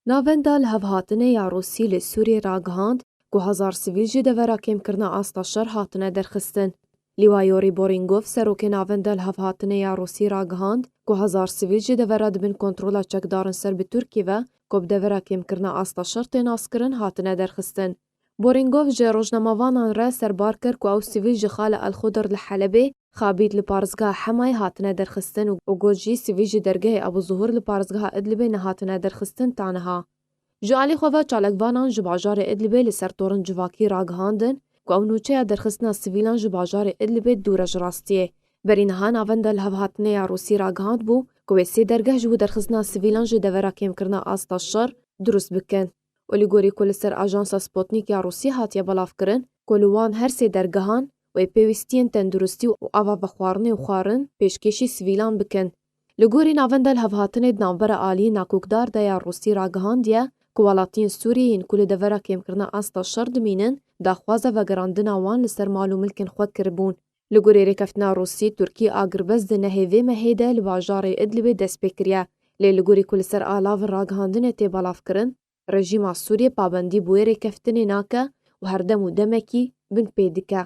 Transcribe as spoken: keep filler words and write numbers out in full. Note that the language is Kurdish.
Navenda lihevhatinê ya Rûsî li Sûriyê ragihand ku hezar sivîl ji devera kêmkirina asta şer hatine derxistin. Lîwa Yorî Boringov, serokê Navenda Lihevhatinê ya Rûsî ragihand ku hezar sivîl ji devera di bin kontrola çekdarin ser bi Tirkî ve ku bi devera kêmkirina asta şer tê naskirin, hatine derxistin. Boringov ji rojnamevanan re serbar kir ku ew sivîl ji Xale El Xudur li Helebê, Xabîd li parêzgeha Hemayê hatine derxistin û got jî sivîl ji dergehê Ebû Zuhur li parêzgeha Idlibê nehatine derxistin ta niha. Ji alî xwe ve çalakvanan ji bajarê Idlibê li ser torên civakî ragihandin ku ew nûçeya derxistina sivîlan ji bajarê Idlibê dûr e ji rastiyê. Berî niha Navenda Lihevhatinê ya Rûsî ragihand bû ku wê sê dergeh ji bo derxistina sivîlan ji devera kêmkirina asta şer durust bikin. Û li gorî ku li ser ajansa Sputnik ya Rûsî hatiye belavkirin ku li wan her sê dergehan wê pêwîstiyên tenduristî û ava vexwarinê û xwarin pêşkêşî sivîlan bikin. Li gorî Navenda Lihevhatinê di navbera aliyê nakokdar de ya Rûsî ragihandiye ku welatiyên Sûriyê yên ku li devera kêmkirina asta şer dimînin, daxwaza vegerandina wan li ser mal û milkên xwe kiribûn. Li gorî rêkeftina Rûsî, Tirkî agirbest di nehê vê mehê de li bajarê Idlibê dest pê kiriye. Lê li gorî ku li ser alavên ragihandinê tê belavkirin, rejîma Sûriyê pabendî bi wê rêkeftinê nake û her dem û demekî binpê dike.